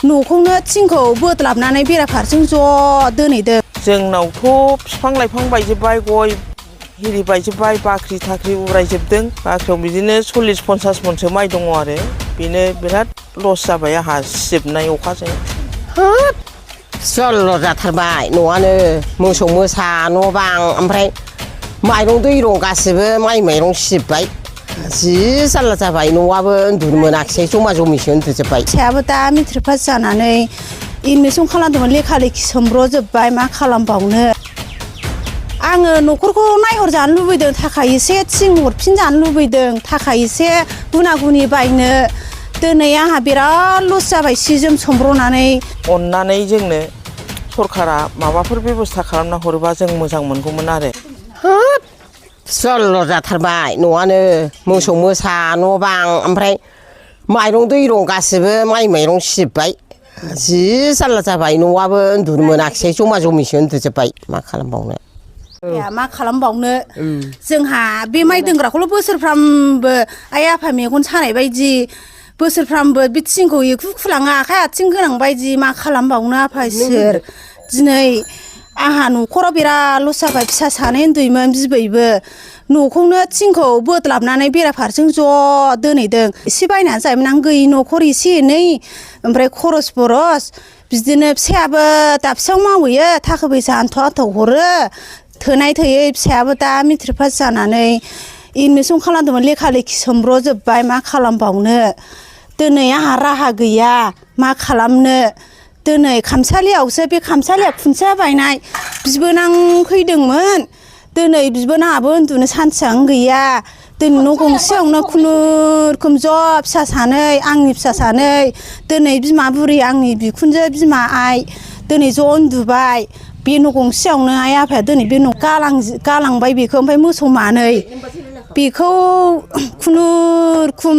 न'खौनो थिंखौ बोदलाबनानै बेराफारसेजों ज' दोनहैदों। जोंनावथ' बिफां लाइफां बायजोब्बाय, गय हिरि बायजोब्बाय, बाख्रि थाख्रि उरायजोबदों। बाख्रियाव बिदिनो 40-50 मनसो माइ दङ आरो बेनो बिराद लस जाबाय आंहा सिजोबनाय अखाजों। हाब जल्ल' जाथारबाय न'आनो, मोसौ मोसा न' बां, ओमफ्राय माइरं दैरं गासिबो माइ माइरं सिजोबबाय। जि जारला जाबाय, न'आबो उन्दुनो मोनाखिसै, जमा जमिसो उन्दुजोब्बाय। फिसायाबो दा मेट्रिक पास जानानै एडमिसन खालामदोंमोन, लेखा लेखि सोमब्र'जोब्बाय, मा खालामबावनो। आङो न'खरखौ नायहरजानो लुबैदों, थाखा एसे थिं हरफिनजानो लुबैदों, थाखा एसे गुना गुनि बायनो। दिनै आंहा बिराद लस जाबाय सि जोम सोमब्र'नानै। अननानै जोंनो सरकारा माबाफोर बेब'स्था खालामना हरोबा जों मोजां मोनगौमोन आरो। हाब जल्ल' जाथारबाय न'आनो, मोसौ मोसा न' बां, ओमफ्राय माइरं दैरं गासिबो माइ माइरं सिजोबबाय। जि जारला जाबाय, न'आबो उन्दुनो मोनाखिसै, जमा जमिसो उन्दुजोब्बाय। मा खालामबावनो। मा खालामबावनो। जोंहा बे माइ दोनग्राखौल' बोसोरफ्रामबो आइ आफा मेगन सानाय बायदि बोसोरफ्रामबो बे थिंखौ एखु खुलाङा, आखाइ आथिं गोनां बायदि। मा खालामबावनो आफा इसोर। दिनै आंहा न'खराव बिराद लस जाबाय। फिसा सानै उन्दैमोन, बिबैबो। न'खौनो थिंखौ बोदलाबनानै बेराफारसेजों ज' दोनहैदों। एसे बायनानै जायोमोन आं, गैयि न'खर एसे एनै, ओमफ्राय खरस बरस बिदिनो। फिसायाबो दाबसेयाव मावहैयो, थाखा फैसा आन्थ' आन्थ' हरो। थोनाय थोयै फिसायाबो दा मेट्रिक पास जानानै एडमिसन खालामदोंमोन, लेखा लेखि सोमब्र'जोब्बाय, मा खालामबावनो। दिनै आंहा राहा गैया, मा खालामनो। दिनै खामसालियावसो, बे खामसालिया खुन्थिया बायनाय बिबोनां फैदोंमोन। दिनै बिबोनाङाबो उन्दुनो सान्थियानो गैया। दिनै न' गंसेयावनो खुनुरुखुम ज' फिसा सानै, आंनि फिसा सानै, दिनै बिमा बुरि, आंनि बिखुनजो बिमा आइ, दिनै ज' उन्दुबाय बे न' गंसेयावनो। आइ आफाया दिनै बे न' गालांबाय बेखौ, ओमफ्राय मोसौ मानै बेखौ खुनुरुखुम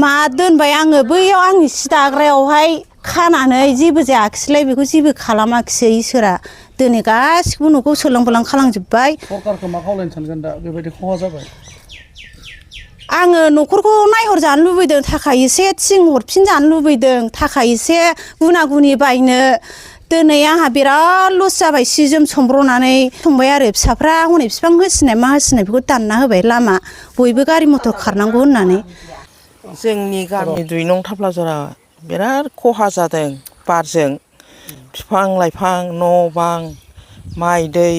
मा दोनबाय आङो बैयाव आंनि सि दाग्रायावहाय खानानै। जेबो जायाखिसैलाय, बेखौ जेबो खालामाखिसै इसोरा। दिनै गासिबो न'खौ सोलां बोलां खालामजोब्बाय। सरकारखौ मा खावलायनो सानगोन दा बेबायदि खहा जाबाय? आङो न'खरखौ नायहरजानो लुबैदों, थाखा एसे थिं हरफिनजानो लुबैदों, थाखा एसे गुना गुनि बायनो। दिनै आंहा बिराद लस जाबाय सि जोम सोमब्र'नानै। संबाय आरो फिसाफ्रा हनै बिफां होसिनाय मा होसिनाय बेखौ दानना होबाय, लामा बयबो गारि मथर खारनांगौ होननानै। जोंनि गामि 2 नं थाफ्लाजरा बिराद खहा जादों बारजों। बिफां लाइफां, न' बां, माइ दै,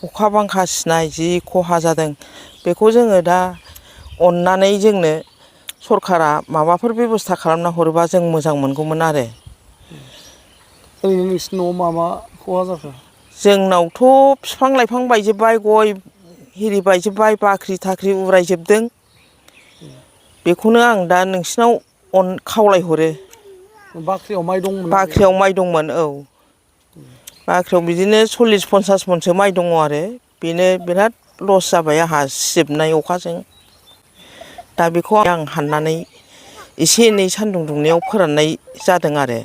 अखा बांखा सिनाय जि खहा जादों। बेखौ जोङो दा अननानै जोंनो सरकारा माबाफोर बेब'स्था खालामना हरोबा जों मोजां मोनगौमोन आरो। ओरैनो नोंसिनि न'आव मा मा खहा जाखो? जोंनावथ' बिफां लाइफां बायजोब्बाय, गय हिरि बायजोब्बाय, बाख्रि थाख्रि उरायजोबदों। बेखौनो आं दा नोंसिनाव खावलायहरो। बाख्रियाव माइ दंमोन? बाख्रियाव माइ दंमोन, औ। बाख्रियाव बिदिनो 40-50 मनसो माइ दङ आरो बेनो बिराद लस जाबाय आंहा सिजोबनाय अखाजों। दा बेखौ आं हाननानै एसे एनै सान्दुं दुंनायाव फोराननाय जादों आरो।